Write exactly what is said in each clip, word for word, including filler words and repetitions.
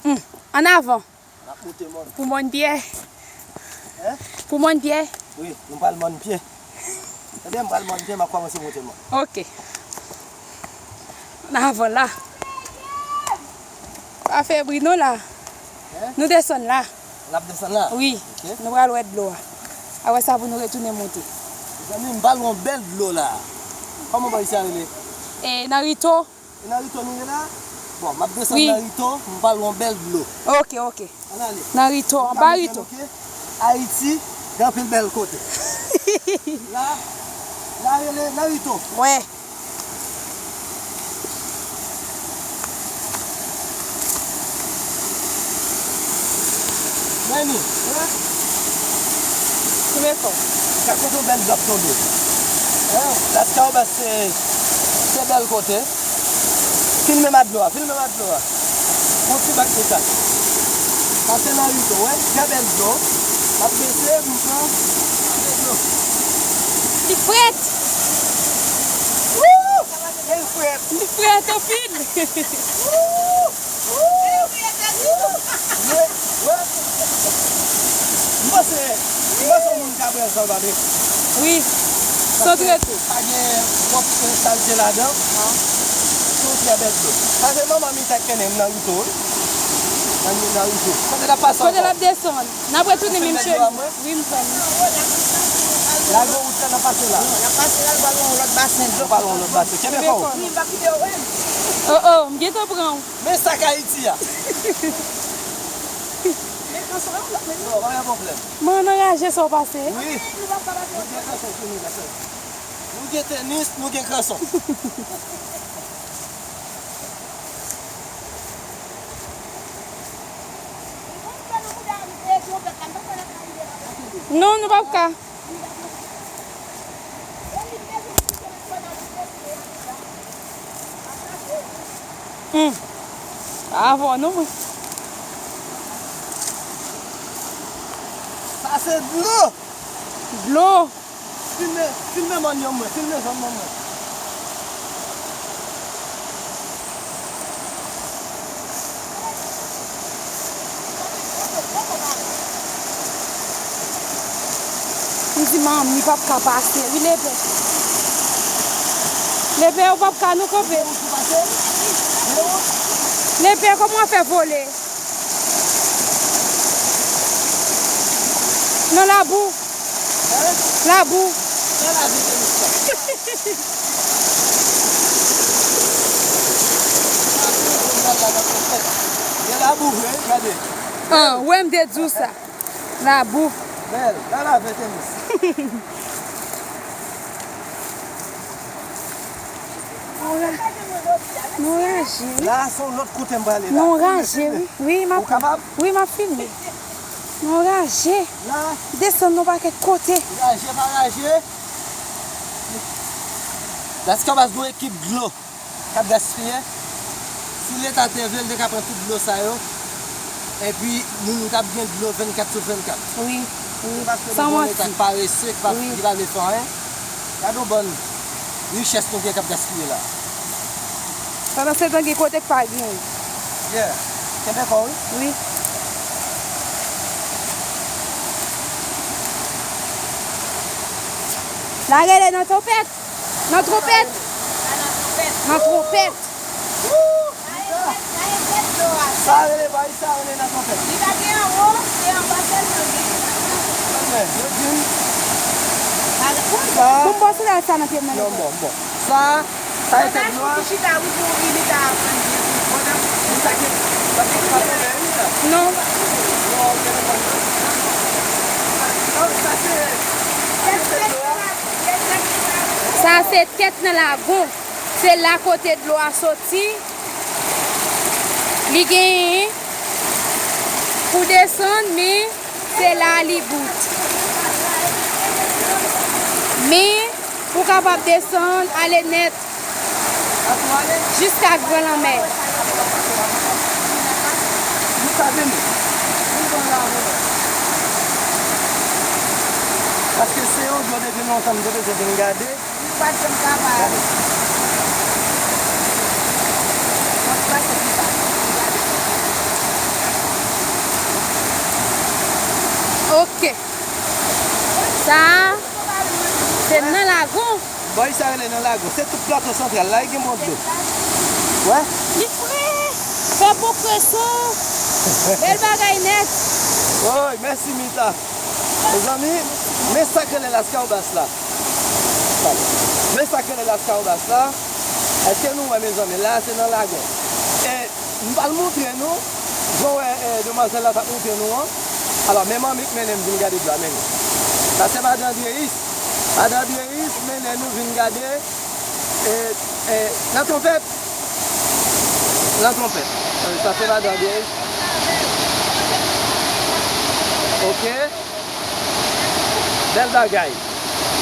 Hmm, ann avan. N ap moute mòn. Pou mòn pyè. Hein? Pou mòn pyè. Wi, nou pral mòn pyè. Tande, m pral mòn pyè, m ap kòmanse moute mòn. Ok. Ann avan la. Pa fè bri non la. Hein? Nou desann la. N ap desann la? Wi. Ok. Nou pral wè dlo a. Apre sa pou nou retounen monte. Mezanmi, m pral wè yon bèl dlo la. Kòman bò isi a rele? E Narito. E Narito nou ye la? Bon, m ap desann Wi. Narito, m pral wè yon bèl dlo. Ok, ok. Ann ale. Narito, anba Rito. Ok? Ayiti, gen anpil bèl kote. La, la rele Narito. Wè. Meni, wè. Sou mekò. Gad kote yon bèl dlo ap tonbe. Wè, Las Cahobas se, se bèl kote. Filme m ak dlo a, filme m ak dlo a. Yon ti bak de sa. Sa se Narito, wè. Trè bèl dlo. M ap bese, m pran. Trè bèl dlo. Li frèt. Woo! Li frèt. Li frèt anpil. Woo! Woo! Woo! Woo! M panse, m panse yon moun ka bwè sa, pa vre? Wi. San trete. Pa gen twòp salite ladan. Se yon trè bèl dlo. Sa se manman m ki te mennen m nan Rito, wi. Nan, nan Rito. Kote l ap pase ankò? Kote l ap desann? N ap retounen menm chemen. Wi, m pran. Lage wout la, n ap pase la. N ap pase la, l pral yon lòt basen dlo. L pral yon lòt basen. Kenbe kò w. Wi, m p ap kite w, wi. Oh, oh, m gentan pran w. Men sak Ayiti a. Men kanson yo, men non, pa gen pwoblèm. Mwen anraje sa w pase. Wi. Nou gen kanson sou nou la, sè. Nou gen tenis, nou gen kanson. Non, nou p ap ka. Hmm. Avè w non mwen. Sa se dlo. Dlo. Filme, filme mòn yo mwen, filme zòn mòn mwen. M di manmi p ap ka pase wi, Lepè. Lepè, ou p ap ka non kanpe. Lepè, kòman w ap fè vole? Nan labou. Labou. Gen labou vre, gade. An, wè m te di w sa. Labou. Bèl, la lave tenis. Nou ra-, nou raje, wi. La, se yon lòt kote m prale la. Nou raje, wi. Wi, m ap, wi, m ap filme. Nou raje. La. Desann yon pakèt kote. Raje pa raje. Las Cahobas gen yon ekip dlo k ap gaspiye. Si Leta te vle, l te ka pran tout dlo sa yo. Epi, nou, nou t ap gen dlo vennkat sou vennkat. Wi, wi. San manti. Se paske nou gen yon Leta k parese, ki pa, wi, ki pa vle fè anyen. Gade yon bann richès nou gen k ap gaspiye la. Pandansetan, gen kote k pa gen. Yeah. Kenbe kò w, wi. Wi. La rele nan twonpèt. Nan twonpèt. Nan twonpèt. Sa rele bay, sa rele nan twonpèt. Li pa gen anwo, se anba sèlman gen. Yo di m. Pou m pase la sa nan pye m nan. Non, bon, bon. Sa, sa e tèt dlo a. Pou chita, wi, pou ri, li ta aprann byen. Non. Sa se tèt nan lagon. Se la kote dlo a soti. Li genyen pou desann, men se la li bout. Men, ou kapab desann, ale nèt. Jiska gran lanmè. Paske se yon dlo depi lontan m te bezwen vin gade. Nou pa t janm ka pa ale. Mwen pase pi ba. Gade. Sa a, se nan lagon. Bò sa rele nan lagon. Se tout Plato Santral la, li gen bon dlo. Wè? Li fre. Fè bon kreson. Bèl bagay nèt. Woy, mèsi Mita. Mezanmi, men sa k rele Laskawobas la. Men sa k rele Laskawobas la. Èske nou wè, mezanmi? La, se nan lagon. E M pral montre nou, jan w wè, eh, demwazèl la t ap montre nou an. Alò, men manmi k mennen m vin gade dlo a, men. Sa se madan Andreyis. Madan Andreyis mennen nou vin gade, eh, eh, nan twonpèt. Nan twonpèt. Eh, sa se madan Andreyis. Ok. Bèl bagay.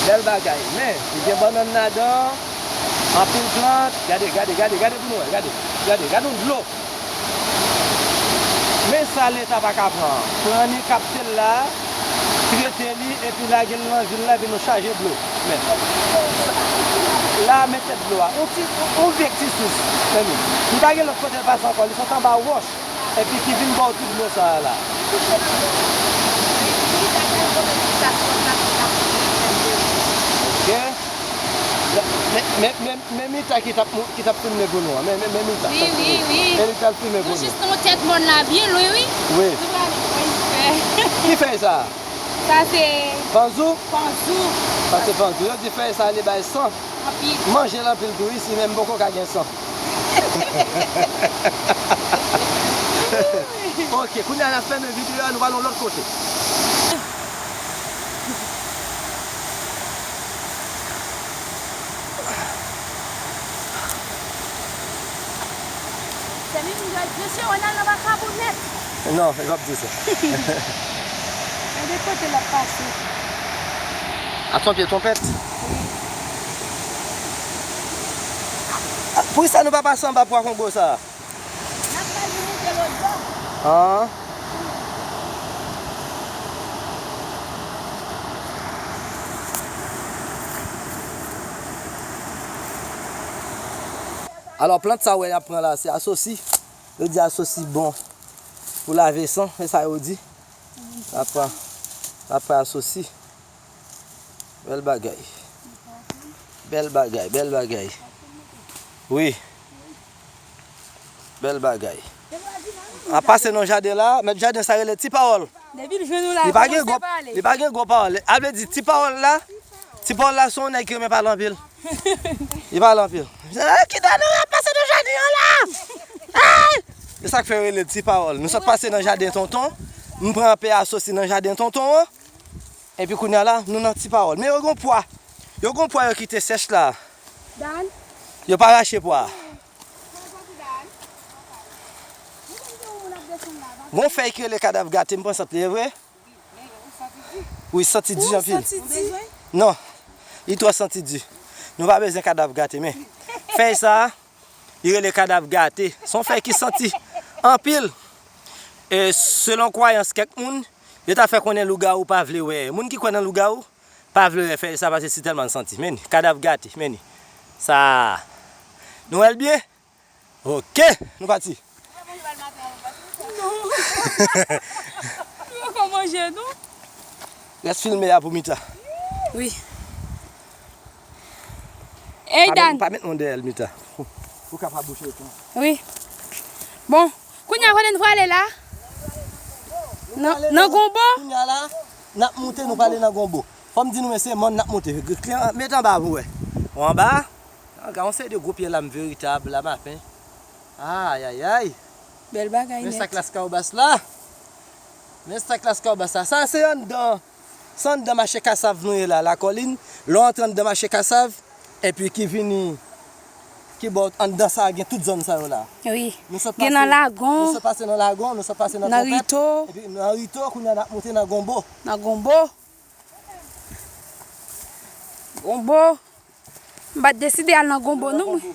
Bèl bagay. Men, li gen bannann ladan. Anpil plant. Gade, gade, gade, gade pou nou wè. Gade, gade, gade yon dlo. Men sa Leta pa ka pran. Pran li, kapte l la, trete li, epi lage l nan vil la, epi nou chaje dlo. Men. La, men tèt dlo a. Yon ti, yon vye ti sous. Men li. Li pa gen lòt kote l pase ankò. Li sot anba wòch. Epi ki vin ba w tout dlo sa a la. Ok. Men, men, men, men Mita ki t ap mou-, ki t ap filme pou nou an. Men, men, men Mita k ap filme. Wi, wi, wi. E li t ap filme pou nou. Nou jis nan tèt mòn la byen lwen, wi. Wi. Nou prale wè fè. Ki fèy sa a? Sa se panzou. Panzou. Sa se panzou. Yo di fèy sa a li bay san. Anpil. Manje l anpil tou wi, si menm poko ka gen san. Ok, kounye a n ap fèmen videyo a, nou pral yon lòt kote. Se li m dwe di, mesye, w al nan vakabon nèt. Non, e p ap di sa. Gade kote l ap pase. A, se yon pye twonpèt? Wi. A, poukisa nou pa pase anba pwa kongo sa a? N ap pral vin monte lòt bò. An. Alò, plant sa w wè y ap pran la, se asosi. Yo di asosi bon pou lave san, se sa yo di. N ap pran, n ap pran asosi. Bèl bagay. Bèl bagay, bèl bagay. Wi. Bèl bagay. N ap pase nan jaden la. Mèt jaden sa rele Ti Pawòl. Depi l jwenn ou la, li pa gen gwo, li pa gen gwo pawòl. A vle di, Ti Pawòl la, Ti Pawòl la se yon nèg ki renmen pale anpil. Li pale anpil. Eh, kite nou ap pase nan jaden an la. Ay! Se sa k fè yo rele Ti Pawòl. Nou sot pase nan jaden tonton. M pran pè asosi nan jaden tonton an. Epi kounye a la, nou nan Ti Pawòl. Men yo gon pwa. Yo gon pwa yo kite sèch la. Dan. Yo pa rache pwa a. Gon fèy ki rele kadav gate, m pran sant li, e vre? Wi, santi di anpil. Non, li twò santi di. Nou pa bezwen kadav gate, men fèy sa a, li rele kadav gate. Se yon fèy ki santi anpil. E selon kwayans kèk moun, yo ta fè konnen lougawou pa vle wè. Moun ki kwè nan lougawou pa vle wè fèy sa, paske si tèlman l santi. Men li, kadav gate, men li. Sa, nou wè l byen? Ok, nou pati. Non. Yo kòmanse nou. Rès filme a pou Mita. Wi. Ey, Dan. Pa met, pa met non dèyè l, Mita. Pou, pou ka pa bouche l tou. Wi. Bon, kounye a kote n prale la? Nan, nan Gonbo? Kounye a la, n ap monte, nou prale nan Gonbo. Fò m di nou, men se mòn n ap monte. Met anba pou wè. Ou anba? Gade yon seri de gwo pye lam veritab, lam apen. Ayayay. Bèl bagay nèt. Men sa k Laskawobas la. Men sa k Laskawobas la. Sa se anndan. Se anndan mache Kasav nou ye la, Lakolin. Lè w antre anndan mache Kasav, epi ki vini, ki bò anndan sa a gen tout zòn sa yo la. Wi. Gen nan Lagon. Nou sot pase nan Lagon, nou sot pase nan Twonpèt. Nan Rito. Epi nan Rito, kounye a n ap monte nan Gonbo. Nan Gonbo. Gonbo. M pa t deside al nan Gonbo non, mwen.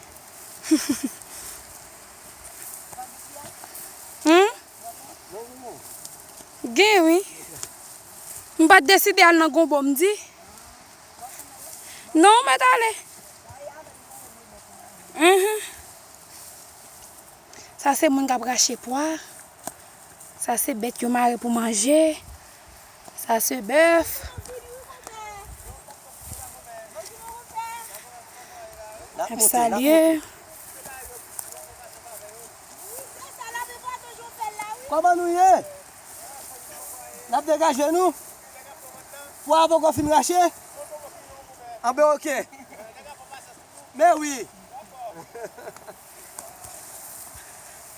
Hmm? Gen, wi. M pa t deside al nan Gonbo, m di. Non, mèt ale. Mhm. Sa se moun k ap rache pwa. Sa se bèt yo mare pou manje. Sa se bèf. N ap salye. Kòman nou ye? N ap degaje nou pou a poko fin rache? Anben, oke. Men wi.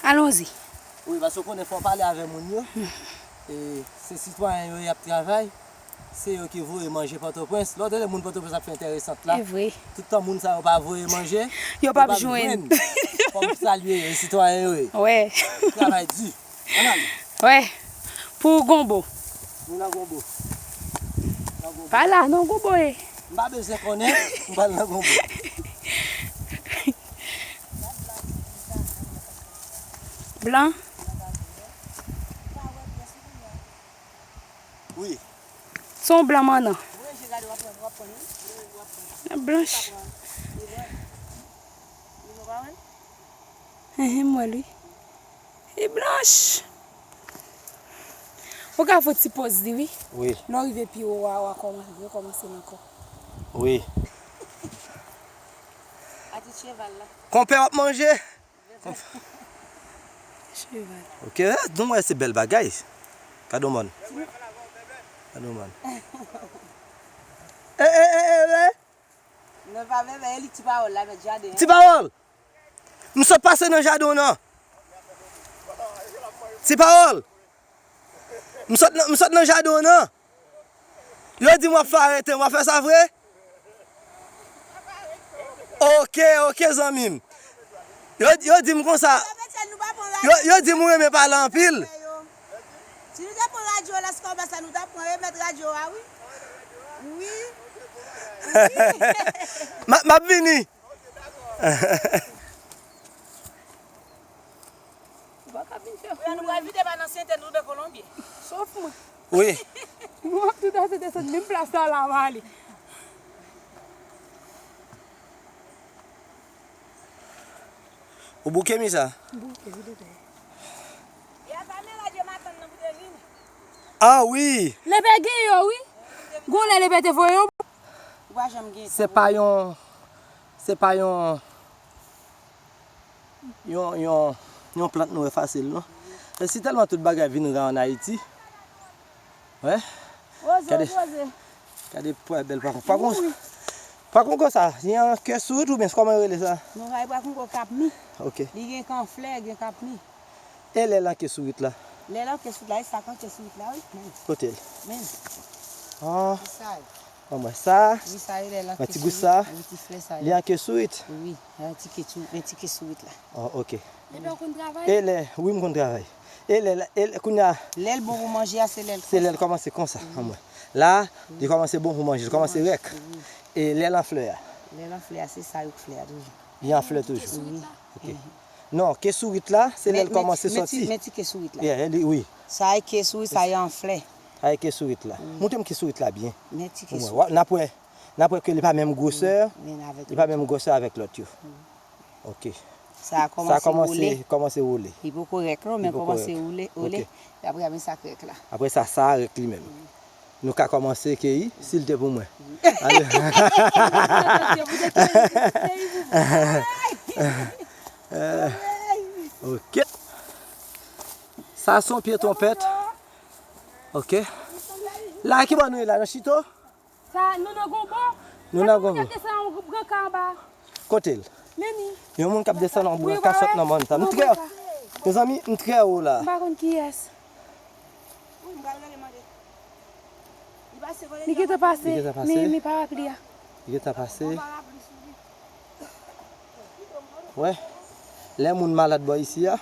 Allons-y. Wi, paske w konnen fò w pale avè moun yo. E se sitwayen yo y ap travay. Se yo ki voye manje Pòtoprens. Lè w tande moun Pòtoprens ap fè enteresant la. E vre. Tout tan moun sa yo pa voye manje, yo p ap jwenn. Fò m salye sitwayen yo. Wè. Travay di. Ann ale. Wè. Pou gonbo. Nou nan gonbo. Nan gonbo. Pa la, non, gonbo ye. M pa bezwen konnen, m pral nan gonbo. Blan. Wi. Se yon blan mannan. Blanch. Enhen, m wè l wi. Li blanch. Ou ka fè ti pòz li wi. Wi. Lè w rive pi wo a, w a kòmanse, rekòmanse l ankò. Wi. Atis cheval la. Konpè w ap manje? Cheval. Ok, eh, nou wè se bèl bagay. Gade yon mòn. Gade yon mòn. Eh, eh, eh, eh, eh. Non, pa vèvè, e li ti pawòl la, mèt jaden an. Ti pawòl! M sot pase nan jaden w nan. Ti pawòl! M sot nan, m sot nan jaden w nan. Yo di m w ap fè arete m, w ap fè sa vre? Ok, ok, zanmi m. Yo, yo di m konsa. Yo, yo di m ou renmen pale anpil. Si nou te pran radyo la, Scorbas la, nou t ap pran remèt radyo a, wi. Wi. Wi. M ap, m ap vini. Ou pa ka vin fè fou. Nou pral vide pa nan sente nou de Kolonbyen. Sof mwen. Wi. Nou ap tout ase desann menm plas la, la, w ale. Ou bouke mi sa? Bouke, vide dèyè. E a pa men radyo matant nan pou te vini. Ah wi. Lepè gen yo, wi. Gon lè Lepè te voye yo. Ou pa janm gen. Se pa yon, se pa yon, yon, yon, yon plant nou wè fasil, non. E si tèlman tout bagay vin ra ann Ayiti. Wè. Poze, gade, poze. Gade pwa bèl pwa kon. Pwa kon, wi. Pwa kon konsa, li an kè sourit oubyen kòman yo rele sa? Non, sa e pwa kon kon kapmi. Ok. Li gen kan flè, gen kapmi. E lè l an kè sourit la? Lè l an kè sourit la, e sa k an kè sourit la, wi. Men. Kote l? Men. Ah. Ki sa ye? Ban mwen sa. Wi, sa e lè l an kè sourit. Mwen ti gous sa. Wi, ti flè sa yo. Li an kè sourit? Wi, an ti kè sou-, men ti kè sourit la. Oh, ok. Epi w konn travay? E lè, wi, m konn travay. E lè, e lè, kounye a. Lè l bon pou manje a, se lè l kòmanse. Se lè l kòmanse konsa, anmwen. La, li kòmanse bon pou manje, li kòmanse rèk. Wi. E lè l an flè a? Lè l an flè a, se sa yo k flè a toujou. Li an flè toujou? Wi. Ok. Non, kè sourit la, se lè l kòmanse sòti. Men ti kè sourit la. Yeah, li, wi. Sa e kè sourit, sa e an flè. Sa e kè sourit la. Wi. Montre m kè sourit la byen. Men ti kè sourit. N ap wè, n ap wè ke li pa menm gwosè. Wi, men avèk lòt yo. Li pa menm gwosè avèk lòt yo. Wi. Ok. Sa a kòmanse woule. Sa a kòmanse, kòmanse woule. Li poko rèk non, men kòmanse woule, woule. Ok. Epi apre, men sa k rèk la. Apre sa, sa a rèk li menm. Wi. Nou ka kòmanse keyi, si l te pou mwen. Wi. Ale. Eh, ok. Sa se yon pye twonpèt. Ok. La, ki bò nou ye la, nan chito? Sa, nou nan gonbo. Nou nan gonbo. Gade yon moun k ap desann yon gran ka anba. Kote l? Men li. Yon moun k ap desann yon gran ka sot nan mòn sa. M trè, mezanmi, m trè wo la. M pa konn kiyès. Li gentan pase. Li gentan pase. Men, men parapli a. Li gentan pase. Wè. Lè moun malad bò isi a,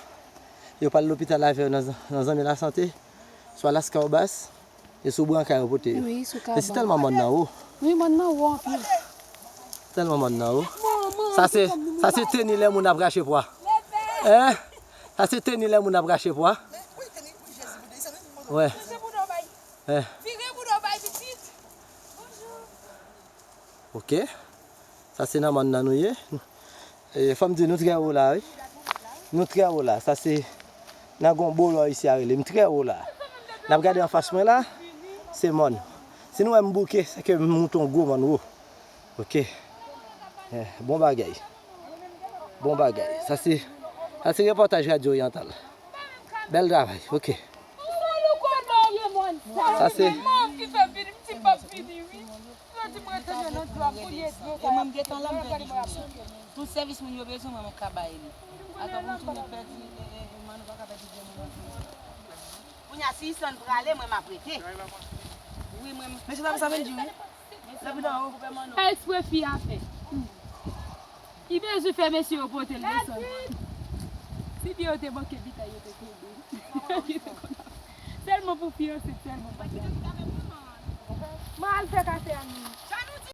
yo pral lopital avè yo nan, nan Zanmi Lasante, swa Las Caobas. E sou branka yo pote yo. Wi, sou kabann. E si tèlman mòn nan wo. Wi, mòn nan wo anpil. Tèlman mòn nan wo. Sa se, sa se teni lè moun ap rache pwa. Hein? Sa se teni lè moun ap rache pwa. Wè. Hein. Ok. Sa se nan mòn nan nou ye. E, fò m di nou trè wo la, wi. Nou trè wo la. Sa se nan gon bolò isi a rele. M trè wo la. N ap gade anfas mwen la, se mòn. Si nou wè m bouke, se ke m moute yon gwo mòn wo. Ok. Eh, bon bagay. Bon bagay. Sa se, sa se repòtaj Radyo Oryantal. Bèl travay. Ok. Sa se E mwen m gentan la m pèdi jounen. Tout sèvis moun yo bezwen mwen, mwen ka bay li. Atò pou m tounen pèdi, e, e, e, mwen nou pa ka pèdi jounen. Kounye a si Isan prale, mwen m ap rete. Wi, mwen. Mesye dam sa vin di wi. Lapidan ou. Fè ekspre fi a fè. Li bezwen fè mesye yo pote l desann. Si byen yo te manke bitay yo te kenbe. Sèlman pou fi ansent sèlman. Mwen al fè kafè a nou.